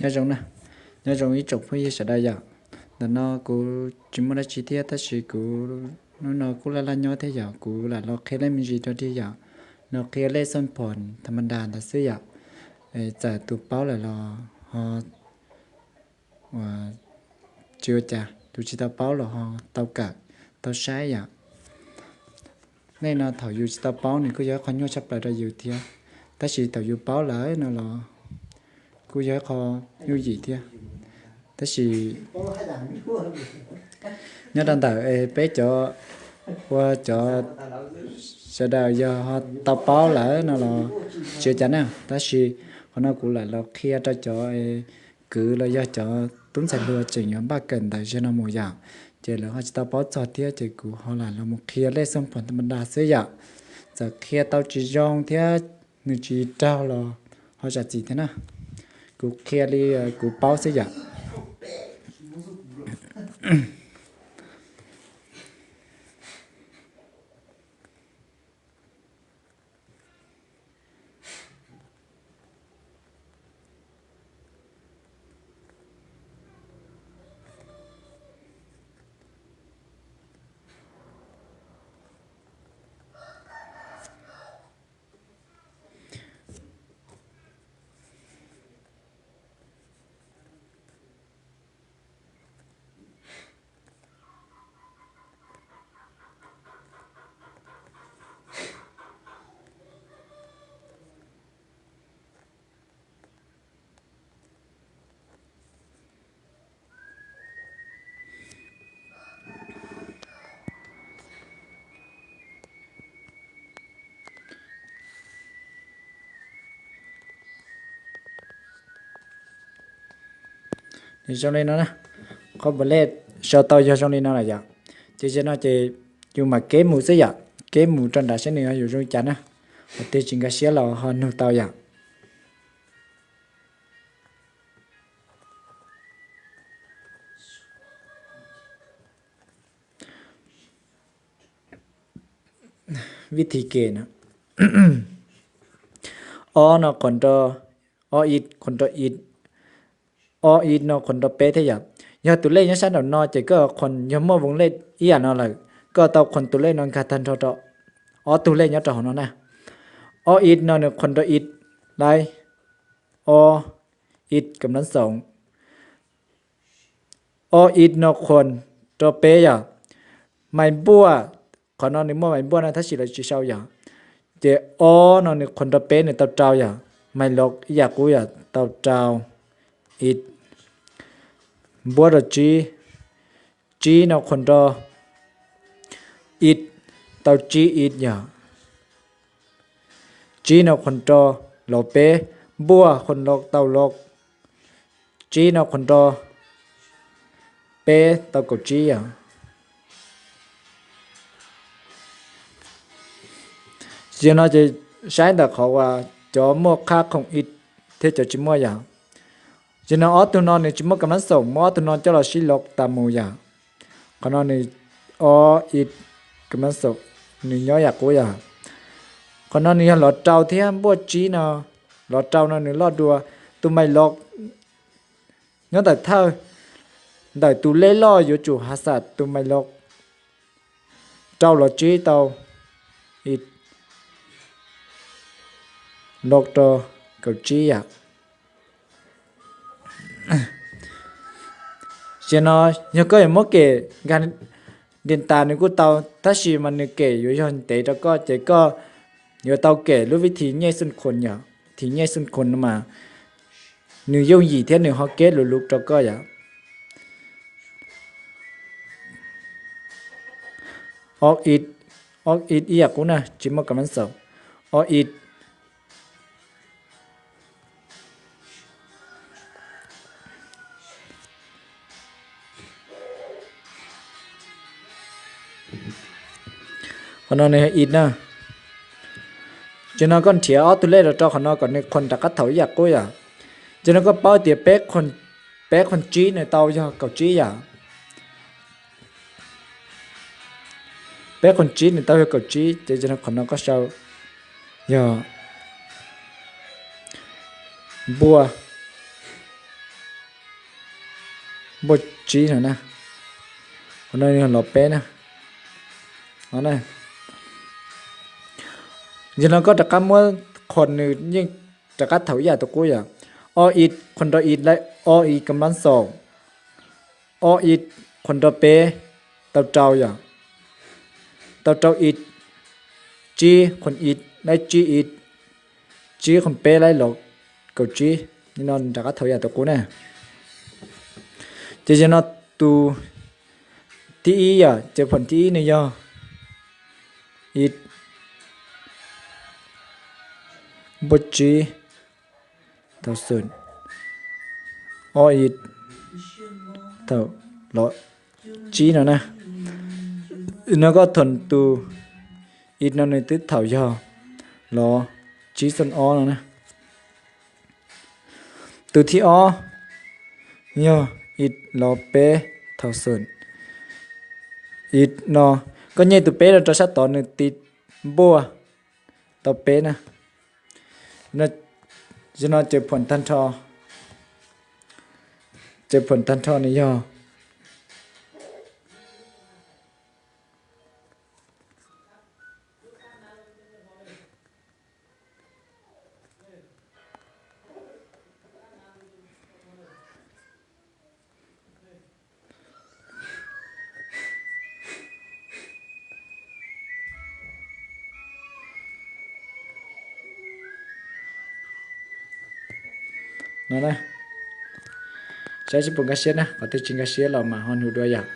Nyob zoo na, nyob zoo ib tsoom phooj ywg sawv daws yom. Ntawm no kuv tsis muaj dab tsi thiab tab sis kuv hnub no kuj laj laj nyob thiab yom, kuv lam los qhia lej me ntsis rau dig yom. Los qhia lej xoj phom tha ma nda ntawd xwb yom. Txawm tus paub lawm los ho tsis ua cas, tus tsis tau paub los ho tau kawm, tau saib yom. Nej no thaum yus tsis tau paub nws kuj yog ib qho nyuaj tshaj plaws rau yus thiab, tab sis thaum yus paub lawm no los kuj yog ib qho yooj yim thiab. Tab sis nyob rau ntawm peb cov ua cov sawv daws yog ho tau paub lawm no los tsis ua cas na, tab sis qhov no kuv lam los qhia rau cov kwv los yog cov tub ntxhais hluas tseem yuav npaj kawm ntawv zaum no mus yom, ces lawv ho tsis tau paub txog thiab ces kuv ho lam los mus qhia lej xoj phom tha ma nda xwb yom. Txawm qhia tau tsis zoo thiab nws tsis raug los ho zam txim thiab na. Kuv qhia li kuv paub xwb yom. Zoo li no, qhov npam lej sau tau yog zoo li no lawm yom. Ces zaum no ces yus mam keb mus xwb yom, keb mus rau nram saib nws yuav zoo li cas na, qhov twg tsis nkag siab los ho nug tau yom. Vib thib ke no, ob no control, ob ib control ib, ob ib no control peb thiab yom. Yog tus lej nyob sab nraum no ces koj control yog muaj voos lej ib yam no lawm, koj tau control tus lej no nkag tag nrho rau ob tug lej nyob rau hauv no na. Ob ib no nws control ib, lawm, ob ib kam lab xoom. Ob ib no control peb yom. Mais npuaj, qhov no nws muaj mais npuaj no tab sis lawv tsis sau yom. Ces ob no nws control peb nws tau rau yom. Mais los ib yam qub yom, tau rau ib. Npuaj rau tsib, tsib no control ib, tau tsib ib yom. Tsib no control los peb, npuaj control tau los, tsib no control peb tau kaum tsib yom. Zaum no ces saib ntawm qhov uas cov muaj qhab khoom ib thiab cov tsis muaj yom. Zaum no ob tug no nws tsis muaj kam lab xoom, muab ob tug no coj los sib los tas mus yom. Qhov no nws ob ib kam lab xoom, nws nyob yam qub yom. Qhov no nws yog los rau thiab npuaj tsib no, los rau no nws loj dua. Tus mais los nyob ntawm thawj, ntawm tus lej loj yuav tsum hav xam tus mais los rau los tsib tau ib, los rau kaum tsib yom. Zaum no yog koj yuav muab kem nkag ntiaj tas nws kuj tau, tab sis mas nws kem yuav yog ntev rau koj ces koj yuav tau kem lub vib thib nyej xoj khoom yom. Vib thib nyej xoj khoom no mas nws yooj yim thiab nws ho keb luv luv rau koj yom. Ob ib, ob ib ib yam qub na, tsis muaj kam lab xoom. Ob ib. Qhov no nws ib na. Ces no koj nrhiav ob tug lej los rau qhov no kom nws khoom rov qab thaum ib yam qub yom. Ces no koj paub tias peb khoom tsib nws tau yog kaum tsib yom. Peb khoom tsib nws tau yog kaum tsib, ces qhov no koj sau yog npuaj npuaj tsib no na, qhov no yog los peb na. No na, yog no koj rov qab muab qhuas nws yeej rov qab thaum ib yam tus qub yom. O ib qhuas nrog ib laib o ib kab mab xaum, o ib qhuas nrog peb tau rau yom, tau rau ib, tsib qhuas ib laib tsib ib, tsib qhuas peb laib los kaum tsib. Yog no rov qab thaum ib yam tus qub na. Ces yog no tus thib ib yom, ces phuam thib ib nws yog ib npuaj tsib thaum xum, o ib thaum los tsib no na. No koj thaum tus ib no nws twb thaum yog los tsib xoom ob no na. Tus thib ob yog ib los peb thaum xum, ib no, koj nyem tus peb no rau sab tod nws tiv npuaj tau peb na. Yog no ces phuam tag nrho, ces phuam tag nrho nws yog no na. Saib seb puas nkag siab na, qhov twg tsis nkag siab los mas ho nug dua yom.